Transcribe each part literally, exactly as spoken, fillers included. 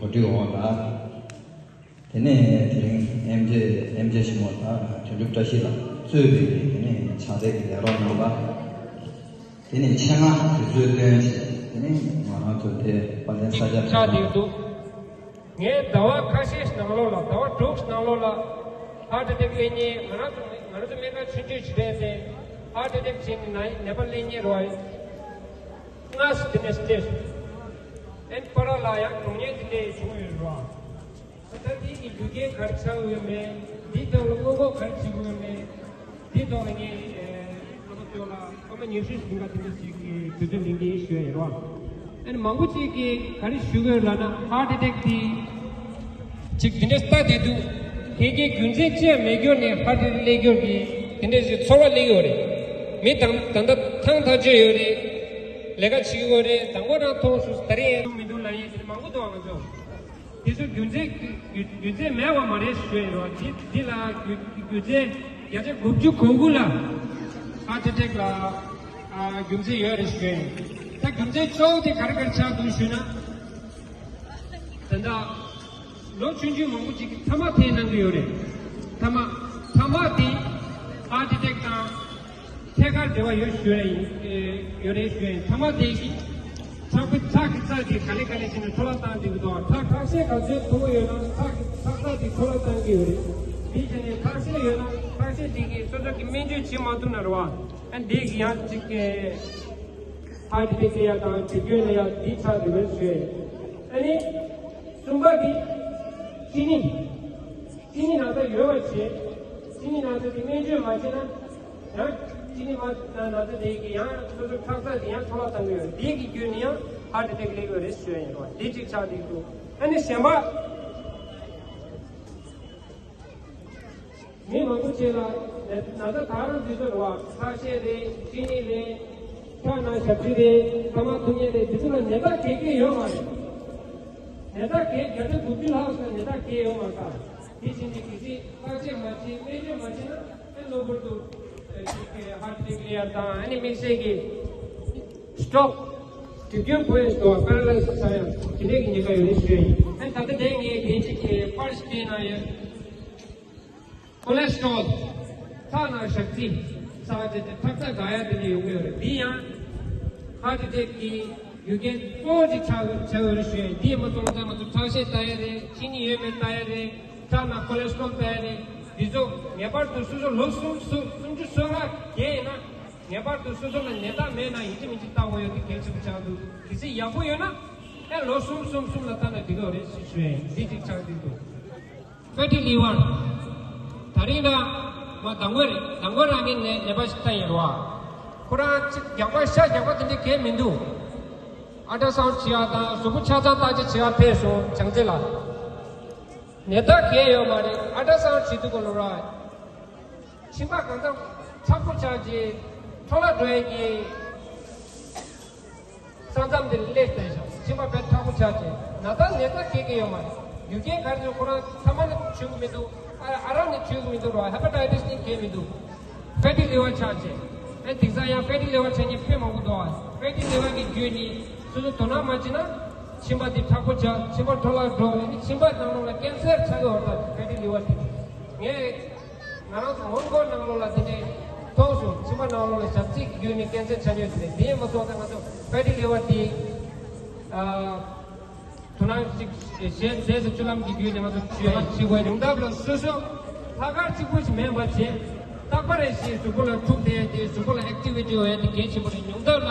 གོ་སྒྲིག་འོག་ལ། དེ་ནས་དེ་རིང་ཨེམ་ཆི་ཨེམ་ཆི་ཞི་མོ་དང་དོན་གྲུབ་བཀྲ་ཤིས་ལགས་གཙོས་པའི་དེ་ནས་ཕྱག་དེབ་ཀྱི་ལས་རོགས་རྣམ་པ། དེ་ནས་ཆེད་མངགས་དུས་ཚོད་བཏོན་བྱས་དེ་ནས་ང་རང་ཚོ་དེ་དཔལ་ལྡན་ས་སྐྱ་ཆགས་བསྡད་འདུག་ངས་ཟླ་བ་ཁ་ཤས་ནང་ལོགས་ལ་ཟླ་བ་དྲུག་ནང་ལོགས་ལ་ཧར་ཊི་ཨེ་ཊེག་སླེབས་མཁན། ང་རང་ཚོ་ང་རང་ཚོ་སྨན་ཁང་ཆུང་ཆུང་ཞིག་རེད་དེ། ཧར་ཊི་ཨེ་ཊེག་བྱས་ནས་ནད་པ་སླེབས་མཁན་རེད་བ། ལྔ་དེ་ནས་སླེབས། ཨན་པ་ར་ལ་ཡང་གྲོངས་མཁན་དེ་འདྲས་བྱུང་ཡོད་རེད་བ། ད་འདི་གི་རྒྱུ་རྐྱེན་ག་རེ་ཆགས་ཡོད་མེད། འདིའི་ཐོག་ལ་སྔོན་འགོག་ག་རེ་བྱེད་དགོས་ཡོད་མེད། འདིའི་ཐོག་ལ་ངས་ཨ་མ་ཚོ་ལ་སྐར་མ་ཉི་ཤུ་ཞིག་འགའ་དེ་འདྲ་ཞིག་གི་དུས་ཚོད་ལེན་གྱི་ཡིན་ཞུ་ཡ་ཡིན་རོགས། ཨ་ནི་མང་པོ་ཅིག་གིས་ག་རེ་ཞུ་གི་ཡོད་ལབ་ན་ཧར་ཊི་ཨེ་ཊེག་དེ་ཅིག་དེ་འདྲ་ལྟ་བསྡད་འདུག་དེ་གའི་རྒྱུ་མཚན་ཅི་ཡང་མེད་རྒྱུ་ནས་ཧར་ཊི་ཨེ་ཊེག་སླེབས་རྒྱུ་གི་དེ་འདྲ་ཞིག་ཚོར་བ་སླེབས་ཡོད་རེད། མི་དང་ད་ལྟ་ཐང་ཐག་ཆོད་ཡོད་རེད། ལས་ཀ་བྱེད་ཀྱི་ཡོད་རེད། དང་པོ་རང་མཐོང་སོང་། ད་རེས་ཡང་མི་འདུག་ལབ་ཡས་དེ་མང་པོ་འདུག་ང་ཚོ། དེ་ཚོ་རྒྱུ་མཚན་རྒྱུ་རྒྱུ་མཚན་མེད་པ་མ་རེད་ཞུ་ཡ་ཡིན་རོགས། འདི་འདི་ལ་རྒྱུ་རྒྱུ་མཚན་བརྒྱ་ཆ་དགུ་བཅུ་གོ་དགུ་ལ་ཧར་ཊི་ཨེ་ཊེག་ལ་ཨ་རྒྱུ་མཚན་ཡོད་རེད་ཞུ་ཡ་ཡིན། ད་རྒྱུ་མཚན་གཙོ་བོ་དེ་ག་རེ་ག་རེ་ཆགས་འདུག་ཞུས་ན། ད་ལྟ་ལོ་ཆུང་ཆུང་མང་པོ་ཅིག་གིས་ཐ་མག་འཐེན་གནང་གི་ཡོད་རེད། ཐ་མག་ཐ་མག་དེ་ཧར་ཊི་ཨེ་ཊེག་དང་ཐད་ཀར་འབྲེལ་བ་ཡོད་ཞུ་ཡ་ཡིན། ཨེ་ཡོད་རེད་ཞུ་ཡ་ཡིན། ཐ་མག་དེ་གིས་ཁྲག་ཁྲག་གི་རྩ་དེ་ག་ལེ་ག་ལེ་བྱས་ནས་འཕྲོ་བརླག་བཏང་བསྡད་ཀྱི་འདུག་ཁྲག་ཁྲག་ཤེད་ག་ཚོད་མཐོ་པོ་ཡོད་ན་ཁྲག་གི་ཁྲག་རྩ་དེ་འཕྲོ་བརླག་བཏང་གི་ཡོད་རེད། དེ་བྱས་ནས་ཁྲག་ཤེད་ཡོད་ན་ཁྲག་ཤེད་དེ་གིས་སོ་སོ་གི་སྨན་བཅོས་བྱེད་མ་ཐུབ་ན་རེད་བ། ཨ་འདི་གི་ཡང་ཅིག་གི་ཧར་ཊི་ཨེ་ཊེག་ལ་ཡ་དང་དེ་སྐྱོན་ལ་ཡ་འདི་ཆགས་འདུག་པས་ཞུ་ཡ་ཡིན། ཨ་ནི་གསུམ་པ་འདི་གཅིན་སྙི། གཅིན་སྙི་ན་ཚ་ཡོད་པ་བྱས། གཅིན་སྙི་ན་ཚ་དེ་སྨན་བཅོས་མ་བྱས་ན་ཡང་གཅིན་སྙི་མ་ན་ཚ་དེ་གི་ཡང་སོ་སོ་ཁྲག་རྩ་དེ་ཡང་འཕྲོ་བརླག་བཏང་གི་ཡོད། འདི་གི་བརྒྱུད་ནས་ཡང་ཧར་ཊི་ཨེ་ཊེག་སླེབས་ཡོད་རེད་ཞུ་ཡ་ཡིན་རོགས། འདི་གཅིག་ཆགས་འདུག་ཨ་ནི་གཞན་པ། མི་མང་པོ་ཅིག་ལ་ན་ན་ཚ་ད་རུང་འདི་ཚོ་རེད་བ། ཁྲག་ཤེད་རེད། གཅིན་སྙི་རེད། ཁྲག་ནང་ཞབས་ཕྱི་རེད། ཐ་མག་འཐུང་མཁན་རེད། འདི་ཚོ་ལ་ནད་རྟགས་གང་ཡང་ཡོད་མ་རེད། ནད་རྟགས་གང་ཡང་བརྒྱ་ཆ་དགུ་བཅུ་ལྷག་ཙམ་ནད་རྟགས་གང་ཡང་ཡོད་མ་རེད། དེ་བཞིན་གྱི་གལ་སྲིད་བརྟག་དཔྱད་མ་བྱས་སྨན་བཅོས་མ་བྱས་ན་ཨེ་གློ་བུར་དུ་ཧར་ཊི་ཨེ་ཊེག་ཡ་དང་ཨ་ནི་དམིགས་བསལ་གྱི་སི་ཊོག་དུས་རྒྱུན་བུ་ཡི་ལྟོ་བ་པེ་ར་ལའི་སི་ཆགས་ཡ་དེ་འདྲས་ཀྱི་ཉེན་ཁ་ཡོད་རེད་ཞུ་ཡ་ཡིན། ཨ་ནི་ད་ལྟ་དེ་ངས་དེ་གཅིག་གི་པར་ཞིག་བསྟན་གནང་ཡོད། ཀོ་ལེ་སི་ཊོལ། ཁྲག་ནང་ཞག་རྩི། ས་ཆ་དེ་ཁྲག་རྩ་འགག་ཡ་དེ་འདྲ་ཡོང་གི་ཡོད་རེད། འདི་ཡང་ཧར་ཊི་ཨེ་ཊེག་གི་རྒྱུ་རྐྱེན་གཙོ་བོ་ཅིག་ཆགས་ཆགས་ཡོད་རེད་ཞུ་ཡ་ཡིན། འདི་ཡིན་པ་སོང་ཙང་ང་ཚོ་ཁྲག་ཤེད་ལྟ་ཡ་རེད། གཅིན་སྙི་ཡོད་མེད་ལྟ་ཡ་རེད། ཁྲག་ནང་ཀོ་ལེ་སི་ཊོལ་ལྟ་ཡ་རེད། འདི་ཚོ་ངེས་པར་དུ་སོ་སོ་ལོ་གསུམ་སོ་སུམ་ཅུ་སོ་ལྔ་བརྒལ་ཡིན་ན་ངེས་པར་དུ་སོ་སོ་ལ་ནད་རྟགས་མེད་ན་ཡིན་གཅིག་མིན་གཅིག་ལྟ་དགོས་ཡ་དེ་གལ་ཆེན་པོ་ཆགས་འདུག་གལ་སྲིད་ཡག་པོ་ཡོད་ན་ཨེ་ལོ་གསུམ་གསུམ་གསུམ་ལ་ལྟ་ན་འགྲིག་གི་རེད་ཞེས་ཞུ་ཡ་ཡིན། འདི་གཅིག་ཆགས་འདུག་ཕེ་ཊི་ལི་ཝར། ད་རིང་ལ་ང་མདང་དགོང་རེད། མདང་དགོང་རང་གི་ནད་ནད་པ་ཞིག་ལྟ་ཡིན་རོགས། ཁོ་རང་གཅིག་རྒྱག་པ་ཤ་རྒྱག་པ་དེ་འདྲ་གས་མི་འདུག་ཨལ་ཊ་སའུན་ཌི་བྱེད་ཡ་དང་གཟུགས་པོ་ཆ་ཚང་བརྟག་དཔྱད་བྱེད་ཡ་ཕེབས་སོང་། བྱང་རྩེ་ལ། ནད་རྟགས་གས་ཡོད་མ་རེད། ཨལ་ཊ་སའུན་ཌི་བྱེད་དུས་སྐབས་ལ་ར། མཆིན་པ་གང་འཚམ་མཁྲེགས་པོ་ཆགས་ཀྱི། འཕྲོ་བརླག་འགྲོ་ཡས་ཀྱི་ས་མཚམས་དེ་སླེབས་བསྡད་ཤག་མཆིན་པ་དཔེ་མཁྲེགས་པོ་ཆགས་ཀྱི། ན་ཚ་ནད་རྟགས་གས་གས་ཡོད་མ་རེད། རྒྱུ་རྐྱེན་ག་རེ་ཟེར་ཁོ་རང་ཐ་མག་ནི་མཆོད་ཀྱི་མི་འདུག་ཨ་ཨ་རག་ནི་མཆོད་ཀྱི་མི་འདུག་ར། ཧེ་པ་ཊའི་ཊི་སི་ནི་གས་མི་འདུག་ཕེ་ཊི་ལི་ཝར་ཆགས་ཀྱི། ཨེ་དེང་སང་ཡང་ཕེ་ཊི་ལི་ཝར་ཆགས་མཁན་དཔེ་མང་པོ་འདུག་ཨ་ཕེ་ཊི་ལི་ཝར་གྱི་རྒྱུ་ནི་སོ་སོ་དོ་སྣང་མ་བྱས་ན་མཆིན་པ་དེ་མཁྲེགས་པོ་ཆགས། མཆིན་པ་འཕྲོ་བརླག་འགྲོ། ཨེ་ནི་མཆིན་པ་ནང་ལོགས་ལ་ཀེན་སར་ཆགས་ཀྱི་ཡོད་རེད། ད་ཕེ་ཊི་ལི་ཝར་དེ་ངས། ང་རང་ཚོ་སྔོན་འགོག་ནང་ལོགས་ལ་དེ་འདྲས་མཐོང་སོང་། མཆིན་པ་ནང་ལོགས་ལ་ཞག་རྩི་བརྒྱུད་ནས་ཀེན་སར་ཆགས་ཡོད་དེ། དེ་མ་སོང་ཙང་ང་ཚོ་ཕེ་ཊི་ལི་ཝར་དེ་ཨ་དོ་སྣང་ཅིག་བྱས། ཟས་དང་སྤྱོད་ལམ་གྱི་བརྒྱུད་ནས་ང་ཚོ་བྱེད་པ་བྱེད་དགོས། ཉུང་མཐའ་ལ་སོ་སོ་ལྷག་དཀར་གཅིག་པུ་ཞིག་མིན་པ་བྱས། རྟག་པར་རེ་བཞིན་གཟུགས་པོ་ལ་འཁྲུག་བསྡད་དེ་གཟུགས་པོ་ལ་ཨེག་ཊི་ཝི་ཊི་ཡོང་ཡ་དེ་གལ་ཆེན་པོ་རེད། ཉུང་མཐའ་ལ་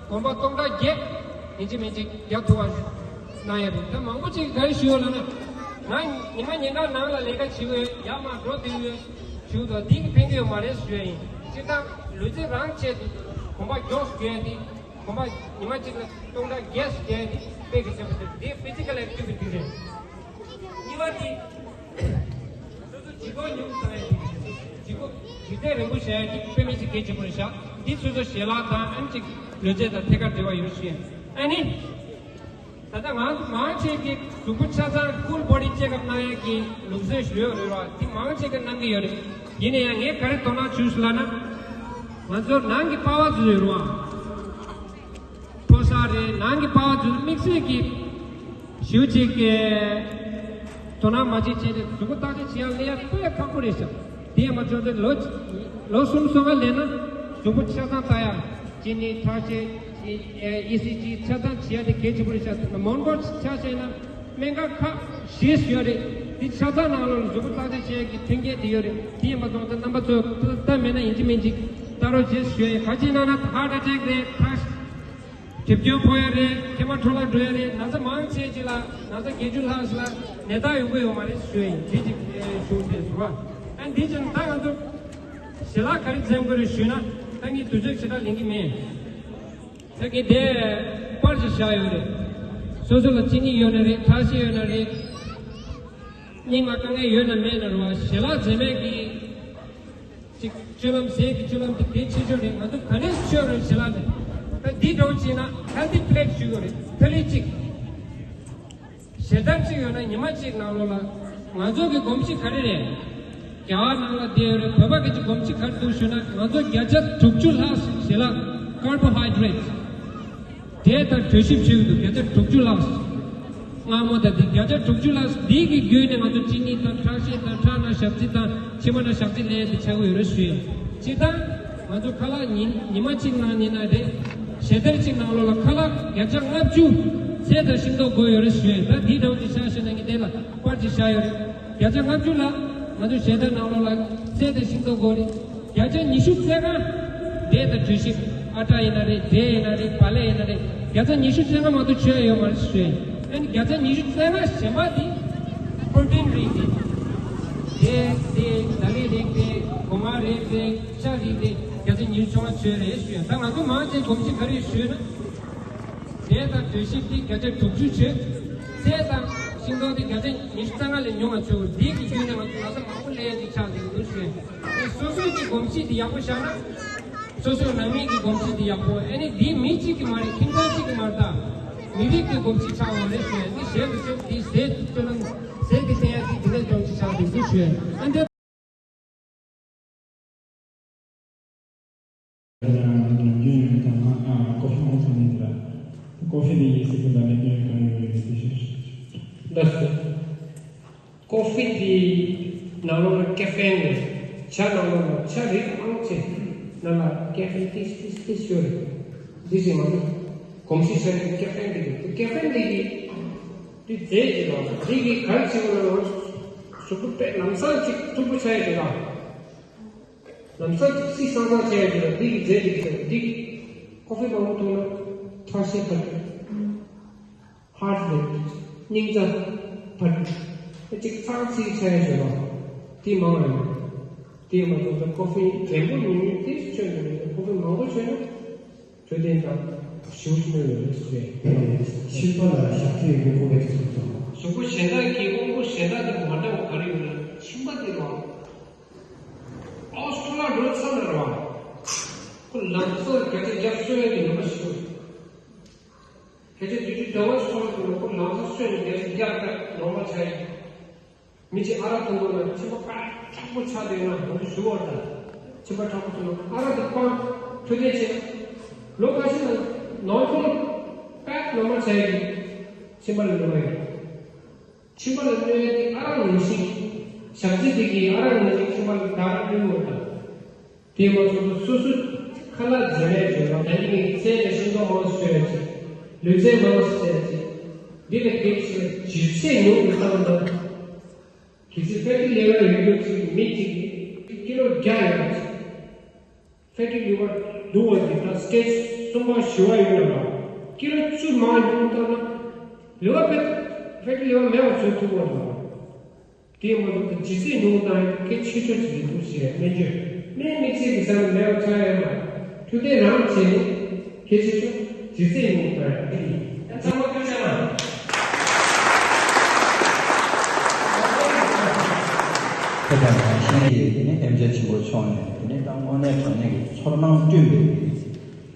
གོམ་པ་སྟོང་ཕྲག་བརྒྱད་ཡིན་གཅིག་མིན་གཅིག་རྒྱག་ཐུབ་པ་ཞིག་གནང་ཡ་རེད། ད་མང་པོ་ཅིག་ག་རེ་ཞུ་ཡོད་ལབ་ན། ང་ཉི་མ་ཉིན་གང་ནང་ལ་ལས་ཀ་བྱེད་ཀྱི་ཡོད། ཡར་མར་འགྲོ་བསྡད་ཀྱི་ཡོད། ཞུ་དང་འདི་གིས་ཕན་གྱི་ཡོད་མ་རེད་ཞུ་ཡ་ཡིན། སྤྱིར་བཏང་ལུས་རྩལ་རང་བྱས་ཏེ་གོམ་པ་མགྱོགས་སུ་རྒྱག་ཡ་དེ། གོམ་པ་ཉི་མ་གཅིག་ལ་སྟོང་ཕྲག་བརྒྱད་ཙམ་རྒྱག་ཡ་དེ་དཔེ་གལ་ཆེན་པོ་རེད། འདི་ཕི་ཛི་ཀལ་ཨེག་ཊི་ཝི་ཊི་རེད། གཉིས་པ་དེ། སོ་སོ་ལྗིད་ཁོག་ཉུང་དུ་བཏང་ཡ་དེ་གལ་ཆེན་པོ་རེད། ལྗིད་ཁོག་ལྗིད་ཚད་རན་པོ་བྱ་ཡ་དེ་དཔེ་མི་སྲིད་གལ་ཆེན་པོ་རེད་ཤག་འདི་སོ་སོ་ཞལ་ལག་དང་ཨ་ནི་ཅིག་ལུས་རྩལ་དང་ཐད་ཀར་འབྲེལ་བ་ཡོད་ཞུ་ཡ། ཨ་ནི། ད་ལྟ་ང་ཚོ་མང་ཆེ་གི་གཟུགས་པོ་ཆ་ཚང་ཧོལ་བོ་ཌི་ཅེག་ཨབ་གནང་ཡས་ཀྱི་ལུགས་སྲོལ་ཞིག་ཡོད་རེད་བ། དེ་མང་ཆེ་གི་གནང་གི་ཡོད་རེད། ཡིན་ན་ཡང་ངས་ག་རེ་དོ་སྣང་བྱུང་ཞིག་ལབ་ན། ང་ཚོ་ནང་གི་པ་ཕ་ཚོ་ཡོད་རེད་བ། ཕོ་གསར་རེད། ནང་གི་པ་ཕ་ཚོ་དམིགས་བསལ་གྱི་ ཞུ་གཅིག་གི་དོ་སྣང་མ་བྱེད་བྱས་ཏེ་གཟུགས་པོ་བརྟག་དཔྱད་བྱེད་ཡ་ལས་ཡ་དཔེ་ཁག་པོ་རེད་ཤག་དེ་ཡང་མ་བྱུང་ཚེ་ལོ་ལོ་གསུམ་སོ་ལྔ་ལས་ན་གཟུགས་པོ་ཆ་ཚང་ལྟ་ཡ་ཅི་ནི་ཁྲག་ཤེད་ཨི་སི་ཇི་ཆ་ཚང་བྱེད་ཡ་དེ་གལ་ཆེན་པོ་རེད་ཤག་མོན་གྷོ་ཆ་བཞག་ན་སྨན་ཁང་ཁག་བཞི་ཡོད་རེད། དེ་ཆ་ཚང་ནང་ལོགས་ལ་གཟུགས་པོ་བརྟག་དཔྱད་བྱེད་ཡ་གི་མཐུན་རྐྱེན་དེ་ཡོད་རེད། དེ་ཡིན་པ་སོང་ཙང་རྣམ་པ་ཚོས་ལྟ་མེད་ན་ཡིན་གཅིག་མིན་གཅིག་ལྟ་རོགས་བྱེད་ཞུ་ཡ་ཡིན། ག་ཅི་ཡིན་ན་ན་ཧར་ཊི་ཨེ་ཊེག་རེད། ཁྲག་གྲིབ་སྐྱོན་ཕོག་ཡ་རེད། མཁལ་མ་འཕྲོ་བརླག་འགྲོ་ཡ་རེད། ན་ཚ་མང་ཆེ་ཅིག་ལ་ན་ཚ་བརྒྱད་ཅུ་ལྷག་ཞིག་ལ་ནད་རྟགས་ཡོང་གི་ཡོད་མ་རེད་ཞུ་ཡིན། དེ་ཅིག་ཞུ་འདོད་སོང་བ། ཨ་འདི་ཅིག་ད་ང་ཚོ་ཞལ་ལག་ག་རེ་འཛེམ་དགོས་རེད་ཞུས་ན་ད་ངས་དུས་ཚོད་ཞེ་དྲག་ལེན་གྱི་མེད། ད་གིན་དེ་པར་ཅིག་བཞག་ཡོད་རེད། སོ་སོ་ལ་གཅིན་སྙི་ཡོད་ན་རེད། ཁྲག་ཤེད་ཡོད་ན་རེད། སྙིང་ལ་དཀའ་ངལ་ཡོད་ན་མེད་ན་རེད་བ། ཞལ་ལག་འཛེམ་མེད་ཀྱི་ཅིག་སྤྱོད་ལམ་ཟས་ཀྱི་སྤྱོད་ལམ་དེ་གལ་ཆེ་ཤོས་རེད། ང་ཚོ་ག་ནས་སྤྱོད་རེད་ཞེ་ལ་ནས་ད་འདི་འདྲ་བོ་བྱས་ན་ཧེལ་ཐི་པི་ལེ་ཊི་ཞུ་དགོས་རེད། ཐ་ལི་གཅིག་ཞལ་ཏར་གཅིག་ཡོད་ན་ཉི་མ་གཅིག་ནང་ལོགས་ལ་ང་ཚོ་གི་གོམས་གཤིས་ག་རེ་རེད། རྒྱ་གར་ནང་ལ་བསྡད་ཡོད་རེད། བོད་པ་གི་ཅིག་གོམས་གཤིས་ག་རེ་འདུག་ཞུས་ན་ང་ཚོ་བརྒྱ་ཆ་དྲུག་ཅུ་ལྷག་ཞལ་ལག་ཀར་བོ་ཧའི་ཌི་རེ་ཊི་འབྲས་དང་གྲོ་ཞིབ་མཆོད་ཀྱི་འདུག་བརྒྱ་ཆ་དྲུག་ཅུ་ལྷག་མངར་མོ་དང་དེ་བརྒྱ་ཆ་དྲུག་ཅུ་ལྷག་འདི་གི་བརྒྱུད་ནས་ང་ཚོ་གཅིན་སྙི་དང་ཁྲག་ཤེད་དང་ཁྲག་ན་ཞག་རྩི་དང་མཆིལ་མ་ན་ཞག་རྩི་ལས་དེ་ཆགས་ཀྱི་ཡོད་རེད་ཞུས། སྤྱིར་བཏང་ང་ཚོ་ཁ་ལག་ཉིན་ཉི་མ་གཅིག་ནང་ཉིན་ན་རེད། ཞལ་ཏར་གཅིག་ནང་ལོགས་ལ་ཁ་ལག་བརྒྱ་ཆ་ལྔ་བཅུ་ཚལ་དང་ཤིང་ཏོག་དགོས་ཡོད་རེད་ཞུས། ད་འདི་འདྲ་བོ་ཅིག་ཆ་བཞག་ན་ངས་དེ་ལ་པར་ཅིག་བཞག་ཡོད་རེད། བརྒྱ་ཆ་ལྔ་བཅུ་ལ་ང་ཚོ་ཞལ་ཏར་ནང་ལོགས་ལ་ཚལ་དང་ཤིང་ཏོག་དགོས་རེད། བརྒྱ་ཆ་ཉི་ཤུ་རྩ་ལྔ་འབྲས་དང་གྲོ་ཞིབ་ཨ་ཊ་ཡིན་ན་རེད། འབྲས་ཡིན་ན་རེད། བག་ལེབ་ཡིན་ན་རེད། བརྒྱ་ཆ་ཉི་ཤུ་རྩ་ལྔ་མ་གཏོགས་མཆོད་ཡ་ཡོད་མ་རེད་ཞུས། ཨ་ནི་བརྒྱ་ཆ་ཉི་ཤུ་རྩ་ལྔ་གཞན་པ་དེ་པྲོ་ཊིན་རིགས་དེ་འབྲས་དེ་ད་ལི་རིགས་དེ་གོ་མ་རིགས་དེ་ཤ་རིགས་དེ་བརྒྱ་ཆ་ཉི་ཤུ་རྩ་ལྔ་མཆོད་རེད་ཞུས། ད་ང་ཚོ་མང་ཆེ་གོམས་གཤིས་ག་རེ་ཞུས་ན། འབྲས་དང་གྲོ་ཞིབ་དེ་བརྒྱ་ཆ་དྲུག་ཅུ་བྱས། ཚལ་དང་ཤིང་ཏོག་དེ་བརྒྱ་ཆ་ཉི་ཤུ་རྩ་ལྔ་ལས་ཉུང་བ་བྱུང་བ་འདི་གི་བརྒྱུད་ནས་ང་ཚོ་ན་ཚ་མང་པོ་ལས་ཀྱི་ཆགས་འདུག་ཞུས། དེ་སོ་སོའི་གི་གོམས་གཤིས་དེ་ཡག་པོ་བཞག་ན། སོ་སོའི་ནང་མི་གི་གོམས་གཤིས་དེ་ཡག་པོ། ཨ་ནི་འདི་མི་གཅིག་གི་མ་རེད། ཁྱིམ་ཚང་གཅིག་གི་མ་རེད། ད་མི་རིགས་ཀྱི་གོམས་གཤིས་ཆགས་པ་རེད་ཞུས། འདི་གཞན་དུ་ཞུ་དེ་ཟས་དེ་སྤྱོད་ལམ་ཟས་དེ་བསྟེན་ཡ་དེ་དེ་ལས་ཀྱང་ཅི་ཆགས་འདུག་ཞུས། ཨ་འདི། ནམ་རྒྱུན་ཡོད་དང་ཀོ་ཧྥི་འོང་ས་མིན་ལ། ཀོ་ཧྥི་ནི་ཡིན་སྲིད་ཀྱི་ལ་ནི་ཉོས་གང་ཡོད་ཡོད་དེ་ཤེས། ལགས་སོ། ཀོ་ཧྥི་དེ་ནང་ལོགས་ལ་ཀེ་ཧྥེན་རེད། ཇ་ནང་ལོགས་ལ་ཇ་རིགས་མང་ཆེ་ནང་ལ་ཀེ་ཧྥེན་ཏིས་ཏིས་ཏིས་ཡོད་རེད། འདི་ཞིག་མ་གཏོགས་གོམས་གཤིས་ཆགས་ཀྱི་ཀེ་ཧྥེན་དེ་རེད། ཀེ་ཧྥེན་དེ་གི་དེ་རྫས་ཀྱི་རང་དེ་གི་གར་བྱེད་པ་ལ་གཟུགས་པོ་དཔེ་ལམ་སང་ཅིག་མཐུག་པོ་ཆགས་ཡ་དེ་རང་། ལམ་སང་ཅིག་སི་སང་སང་བྱས་ཡོད་ཀྱི་ལ་འདི་གི་རྫས་འདི་གི་ཟེར་འདི་གི་ཀོ་ཧྥི་མང་པོ་འཐུང་ན་ཁྲག་ཤེད་འཕར། ཧར་ཊི་རེ་ཊི་སྙིང་རྩ་འཕར། ཨ་ཅིག་ཚགས་ཚིག་ཆགས་ཡ་ཡོད་པ་དེ་མང་བ་ཡོད། དེ་མ་གཏོགས་ད་ཀོ་ཧྥི་རྒན་པོ་ཉུང་ཉུང་དེ་སྤྱོད་མི་འདུག་ཀོ་ཧྥི་མང་པོ་སྤྱོད་ན་འཕྲོད་བསྟེན་དང་ཞིབ་མོ་ཡོད་རེད་ཟེར། ཕྱིན་པ་ལ་ཞག་ཚི་ཡོད་པའི་ཀོ་ཧྥི་ཅིག་གསུངས་སོང་། གཟུགས་པོ་གཞན་དག་གི་དབང་པོ་གཞན་དག་དང་མ་འདྲ་བ་ག་རེ་ཡོད་ན་མཆིན་པ་དེ་རེད་བ། ཨོ་སི་ཊོ་ལ་འགྲོ་ཚར་ན་རེད་བ། ཁོ་ལམ་སང་བརྒྱ་ཆ་བརྒྱ་གསོད་ཡ་གི་ནུས་པ་ཞིག་ཡོད། བརྒྱ་ཆ་བདུན་ཅུ་དོན་ལྔ་སོང་གི་ནུས་པ་ཁོ་ལམ་སང་གསོད་ནས་བརྒྱ་ཆ་བརྒྱ་ལ་ནོར་མལ་ཆགས་ཡིན། མི་གཅིག་ཨ་རག་འཐུང་དགོས་ན་མཆིན་པ་དཔེ་མཁྲེགས་པོ་ཆགས་བསྡད་ན་ང་ཚོ་ཞུ་བ་དང་མཆིན་པ་མཁྲེགས་པོ་ཐོན་ན་ཨ་རག་དེ་སྤང་འཕྲོད་བསྟེན་བྱས་ལོ་ཁ་ཤས་ནང་ནོར་ཁོང་དཔེ་ནོར་མལ་ཆགས་ཡིན། མཆིན་པ་ལ་ནུས་པ་ཡོད། མཆིན་པ་ལ་གནོད་ཡས་དེ་ཨ་རག་ནང་བཞིན། ཞག་རྩི་དེ་གིས་ཨ་རག་ནང་བཞིན་མཆིན་པ་ལ་ད་རག་གནོད་ཡོད་དང་། དེ་མ་གཏོགས་སོ་སོ་ཁ་ལག་འཛེམ་མེད་བྱོས་རོགས། ད་ནི་ངས་ཚལ་དང་ཤིང་ཏོག་མང་ཙམ་སྤྱོད་ཡ་བྱེད། ལུས་རྩལ་མང་ཙམ་བྱེད་ཡ་བྱེད། འདི་ལས་གལ་ཆེ་ལ་ལྗིད་ཚད་ཉུང་དུ་བཏང་ན། གལ་སྲིད་ཕེ་ཊི་ལི་ཝར་ཡོད་མཁན་ཅིག་མི་གཅིག་གིས་ཀི་ལོ་བརྒྱ་ཡོད་པ་ཅིག་ཕེ་ཊི་ལི་ཝར་འདུག་པ་འདི་དང་སི་ཊེ་ཇི་གསུམ་པ་བཞི་པ་ཡོད་ན་ར་ཀི་ལོ་བཅུ་མང་ཉུང་བཏང་ན་ལི་ཝར་ཕེ་ཕེ་ཊི་ལི་ཝར་མེད་པ་བཟོ་ཐུབ་པ་རེད། དེ་མ་གཏོགས་ལྗིད་ཚད་ཉུང་བཏང་ཡ་གལ་ཆེ་ཤོས་ཅིག་རེད་འདུག་ཞེས་སྨན་བཅོས་སྨན་དམིགས་བསལ་གྱི་ས་ནས་མེད་པ་ཆགས་ཡོད་མ་རེད། འཕྲོད་བསྟེན་རང་བྱས་ནས་གལ་ཆེ་ཤོས་ལྗིད་ཚད་ཉུང་བཏང་ཡ་དེ་ཡིན། ད་ཚང་མ་སྐུ་ཞབས་ལ། ཁྱེད་དང་ནང་བཞིན་གྱི་དེ་ནས་ཨེམ་ཆི་ཆེན་པོ་མཆོག་ནས་དེ་ནས་ད་དངོས་གནས་དྲང་གནས་ཀྱི་ཚོར་སྣང་བསྐྲུན་པའི་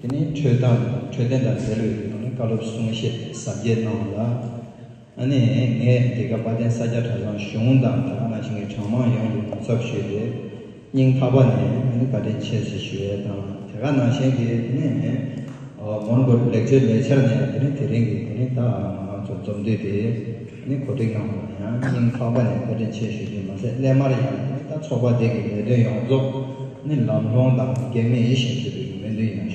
དེ་ནས་འཕྲོད་སྟངས་འཕྲོད་བསྟེན་དང་འབྲེལ་བའི་དེ་ནས་བཀའ་སློབ་གསུང་བཤད་ཟབ་རྒྱས་གནང་བ་ལ། ཨ་ནི་ངས་འདི་ག་དཔལ་ལྡན་ས་སྐྱ་གྲྭ་ཚང་གཞུང་དང་དེ་ག་ནང་བཞིན་གྱི་གྲྭ་མང་ཡོངས་ཀྱི་ངོ་ཚབ་ཞུས་ཏེ་སྙིང་ཐག་པ་ནས་ཨ་ནི་བཀའ་དྲིན་ཆེ་ཞེས་ཞུ་ཡས་དང་དེ་ག་ནང་བཞིན་གྱི་དེ་ནས་མོན་གྷོ་ལེགས་བཅོས་ལས་འཆར་ནས་དེ་ནས་དེ་རིང་གི་དེ་ནས་ད་ང་རང་ཚོ་ འཛོམས་འདུས་དེ་ནི་གོ་སྒྲིག་གནང་བ་ལ་ཡང་སྙིང་ཐག་པ་ནས་བཀའ་དྲིན་ཆེ་ཞུ་རྒྱུ་མ་ཟད། སླད་མར་ཡང་ནི་ད་ཚོགས་པ་དེ་གི་ལས་དོན་ཡོངས་རྫོགས་ནི་ལམ་ལྷོང་དང་གེགས་མེད་ཡིད་བཞིན་འགྲུབ་པའི་སྨོན་འདུན་ཡང་